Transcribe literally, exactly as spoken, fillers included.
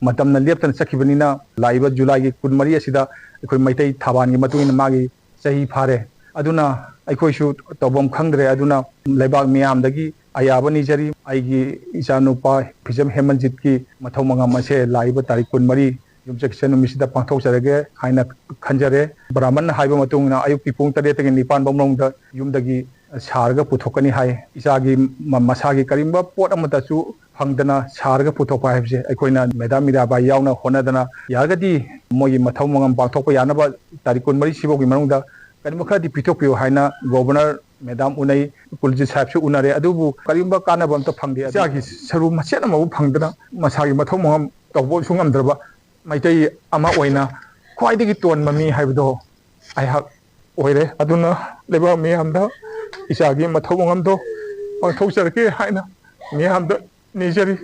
ꯃꯇꯝꯅ ꯂꯦꯞꯇꯅ ꯆꯠꯈꯤꯕꯅꯤꯅ, ꯂꯥꯛꯏꯕ ꯖꯨꯂꯥꯏꯒꯤ ꯀꯨꯟꯃꯔꯤ ꯑꯁꯤꯗ ꯑꯩꯈꯣꯏ ꯃꯩꯇꯩ ꯊꯥꯕꯥꯟꯒꯤ ꯃꯇꯨꯡ ꯏꯟꯅ ꯃꯥꯒꯤ ꯆꯍꯤ ꯐꯥꯔꯦ꯫ ꯑꯗꯨꯅ ꯑꯩꯈꯣꯏꯁꯨ ꯇꯧꯐꯝ ꯈꯪꯗ꯭ꯔꯦ꯫ ꯑꯗꯨꯅ ꯂꯩꯕꯥꯛ ꯃꯤꯌꯥꯝꯗꯒꯤ ꯑꯌꯥꯕ ꯅꯤꯖꯔꯤ꯫ ꯑꯩꯒꯤ ꯏꯆꯥꯅꯨꯄꯥ ꯐꯤꯖꯝ ꯍꯦꯃꯟꯖꯤꯠꯀꯤ ꯃꯊꯧ ꯃꯉꯝ ꯑꯁꯦ ꯂꯥꯛꯏꯕ ꯇꯥꯔꯤꯛ ꯀꯨꯟꯃꯔꯤ ꯌꯨꯝꯁꯀꯩꯁ ꯅꯨꯃꯤꯠꯁꯤꯗ ꯄꯥꯡꯊꯣꯛꯆꯔꯒꯦ ꯍꯥꯏꯅ ꯈꯟꯖꯔꯦ꯫ ꯕ꯭ꯔꯥꯍꯃꯟꯅ ꯍꯥꯏꯕ ꯃꯇꯨꯡ ꯏꯟꯅ ꯑꯌꯨꯛꯀꯤ ꯄꯨꯡ ꯇꯔꯦꯠꯇꯒꯤ ꯅꯤꯄꯥꯟ ꯐꯥꯎ ꯃꯅꯨꯡꯗ ꯌꯨꯝꯗꯒꯤ ꯁꯥꯔꯒ ꯄꯨꯊꯣꯛꯀꯅꯤ ꯍꯥꯏ꯫ ꯏꯆꯥꯒꯤ ꯃ-, ꯃꯁꯥꯒꯤ ꯀꯔꯤꯒꯨꯝꯕ ꯄꯣꯠ ꯑꯃꯠꯇꯁꯨ ꯐꯪꯗꯅ ꯁꯥꯔꯒ ꯄꯨꯊꯣꯛꯄ ꯍꯥꯏꯕꯁꯦ ꯑꯩꯈꯣꯏꯅ ꯃꯦꯗꯥꯝ ꯃꯤꯔꯥꯕꯥꯏ ꯌꯥꯎꯅ ꯍꯣꯠꯅꯗꯅ, ꯌꯥꯔꯒꯗꯤ ꯃꯣꯏꯒꯤ ꯃꯊꯧ ꯃꯉꯝ ꯄꯥꯡꯊꯣꯛꯄ ꯌꯥꯅꯕ ꯇꯥꯔꯤꯛ ꯀꯨꯟꯃꯔꯤ ꯁꯤꯐꯥꯎꯒꯤ ꯃꯅꯨꯡꯗ ꯀꯔꯤꯒꯨꯝꯕ ꯈꯔꯗꯤ ꯄꯤꯊꯣꯛꯄꯤꯌꯨ ꯍꯥꯏꯅ ꯒꯣꯕꯔꯅꯔ ꯃꯦꯗꯥꯝ ꯎꯅꯩ, ꯀꯨꯜꯖꯤꯠ ꯁꯥꯍꯦꯕꯁꯨ ꯎꯅꯔꯦ꯫ ꯑꯗꯨꯕꯨ ꯀꯔꯤꯒꯨꯝꯕ ꯀꯥꯟꯅꯕ ꯑꯝꯇ ꯐꯪꯗꯦ꯫ ꯏꯆꯥꯒꯤ ꯁꯔꯨ ꯃꯆꯦꯠ ꯑꯃꯐꯥꯎ ꯐꯪꯗꯅ ꯃꯁꯥꯒꯤ ꯃꯊꯧ ꯃꯉꯝ ꯇꯧꯕꯁꯨ ꯉꯝꯗ꯭ꯔꯕ ꯃꯩꯇꯩ ꯑꯃ ꯑꯣꯏꯅ ꯈ꯭ꯋꯥꯏꯗꯒꯤ ꯇꯣꯟꯕ ꯃꯤ ꯍꯥꯏꯕꯗꯣ ꯑꯩꯍꯥꯛ ꯑꯣꯏꯔꯦ꯫ ꯑꯗꯨꯅ ꯂꯩꯕꯥꯛ ꯃꯤꯌꯥꯝꯗ ꯏꯆꯥꯒꯤ ꯃꯊꯧ ꯃꯉꯝꯗꯣ ꯄꯥꯡꯊꯣꯛꯆꯔꯛꯀꯦ ꯍꯥꯏꯅ ꯃꯤꯌꯥꯝꯗ ꯅꯤꯖꯔꯤ꯫